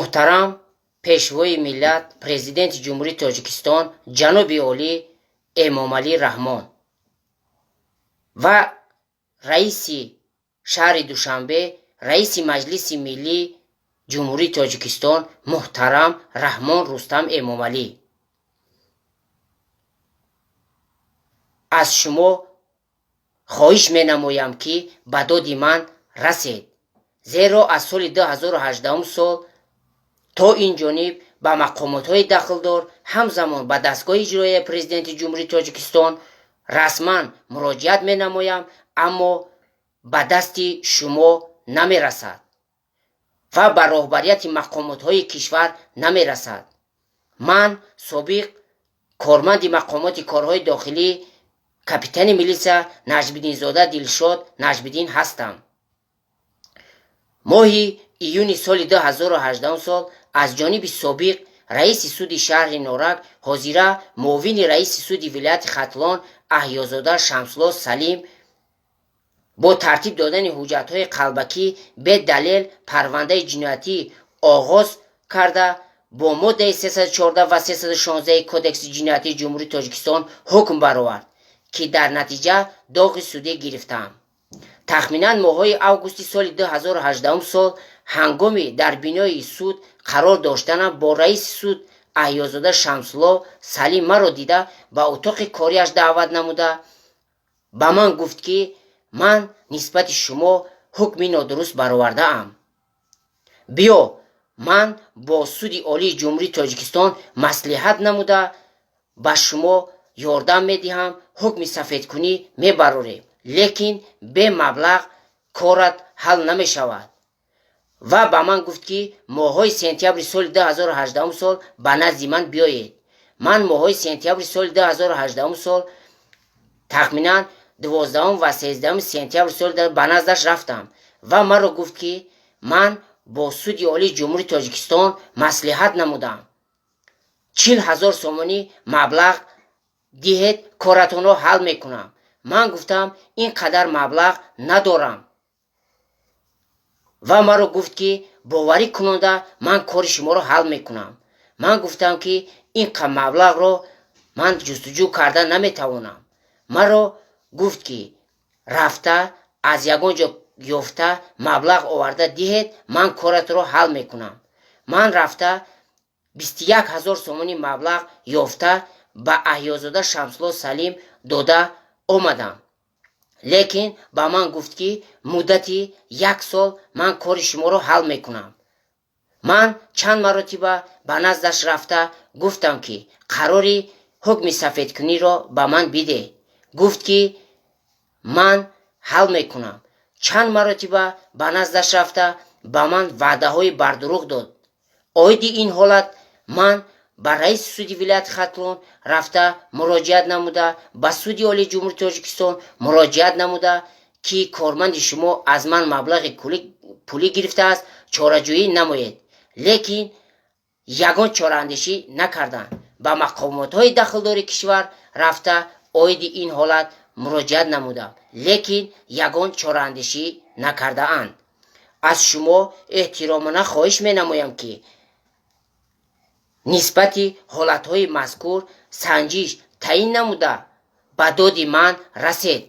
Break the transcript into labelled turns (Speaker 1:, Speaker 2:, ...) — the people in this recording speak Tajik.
Speaker 1: Муҳтарам Пешвои миллат, Президенти Ҷумҳурии Тоҷикистон ҷаноби олӣ Эмомалӣ Раҳмон ва раиси шаҳри Душанбе, раиси Маҷлиси Миллии Ҷумҳурии Тоҷикистон муҳтарам Раҳмон Рустам Эмомалӣ, аз шумо хоҳиш менамоям, ки ба доди ман расед, зеро аз соли 2018 сол то ин ҷониб ба мақомотҳои дахлдор, ҳамзамон ба дастгоҳи иҷроияи Президенти Ҷумҳурии Тоҷикистон расман муроҷиат менамоям, аммо ба дасти шумо намерасад ва ба роҳбарияти мақомотҳои кишвар намерасад. Ман собиқ корманди мақомоти корҳои дохилӣ, капитани милиса Наҷмиддинзода Дилшод Наҷмиддин ҳастам. Моҳи июни соли 2018 сол аз ҷониби собиқ раиси суди шаҳри Норак, ҳозира муовини раиси суди вилояти Хатлон Аҳёзода Шамсулло Салим бо тартиб додани ҳуҷҷатҳои қалбакӣ бедалел парвандаи ҷиноятӣ оғоз карда, бо моддаи 314 ва 316 Кодекси ҷиноятии Ҷумҳурии Тоҷикистон ҳукм баровард, ки дар натиҷа доғи судӣ гирифтаам. Тахминан моҳҳои августи соли 2018 сол ҳангоми дар бинои суд қарор доштанам бо раиси суд Аҳёзода Шамсулло Салим маро дида, ба утоқи кориаш даъват намуда, ба ман гуфт, ки ман нисбати шумо ҳукми нодуруст баровардаам. Биё, ман бо Суди Олии Ҷумҳурии Тоҷикистон маслиҳат намуда, ба шумо ёрдам медиҳам, ҳукми сафедкунӣ мебарорем, лекин бе маблағ корат ҳал намешавад. Ва ба ман гуфт, ки моҳҳои сентябри соли 2018 сол ба назди ман биёед. Ман моҳҳои сентябри соли 2018 сол, тахминан 12 ва 13 сентябри соли ба наздаш рафтам ва маро гуфт, ки ман бо Суди Олии Ҷумҳурии Тоҷикистон маслиҳат намудам, 40 000 сомонӣ маблағ диҳед, коратонро ҳал мекунам. Ман гуфтам, ин қадар маблағ надорам. Ва маро гуфт, ки боварӣ кунонда ман кори шуморо ҳал мекунам. Ман гуфтам, ки ин маблағро ман ҷустуҷӯ карда наметавонам. Маро гуфт, ки рафта аз ягон ҷо ёфта маблағ оварда диҳед, ман коратро ҳал мекунам. Ман рафта 21 000 сомонӣ маблағ ёфта, ба Аҳёзода Шамсулло Салим дода омадам, лекин ба ман гуфт, ки муддати як сол ман кори шуморо ҳал мекунам. Ман чанд маротиба ба наздаш рафта гуфтам, ки қарори ҳукми сафедкуниро ба ман бидеҳ. Гуфт, ки ман ҳал мекунам. Чанд маротиба ба наздаш рафта, ба ман ваъдаҳои бардурӯғ дод. Оиди ин ҳолат ман ба раиси суди вилояти Хатлон рафта муроҷиат намуда, ба Суди Олии Ҷумҳурии Тоҷикистон муроҷиат намуда, ки корманди шумо аз ман маблағи пулӣ гирифтааст, чораҷӯӣ намоед, лекин ягон чораандешӣ накарданд. Ба мақомотҳои дахлдори кишвар рафта оиди ин ҳолат муроҷиат намудам, лекин ягон чораандешӣ накардаанд. Аз шумо эҳтиромона хоҳиш менамоям, ки нисбати ҳолатҳои мазкур санҷиш таъин намуда, ба доди ман расед.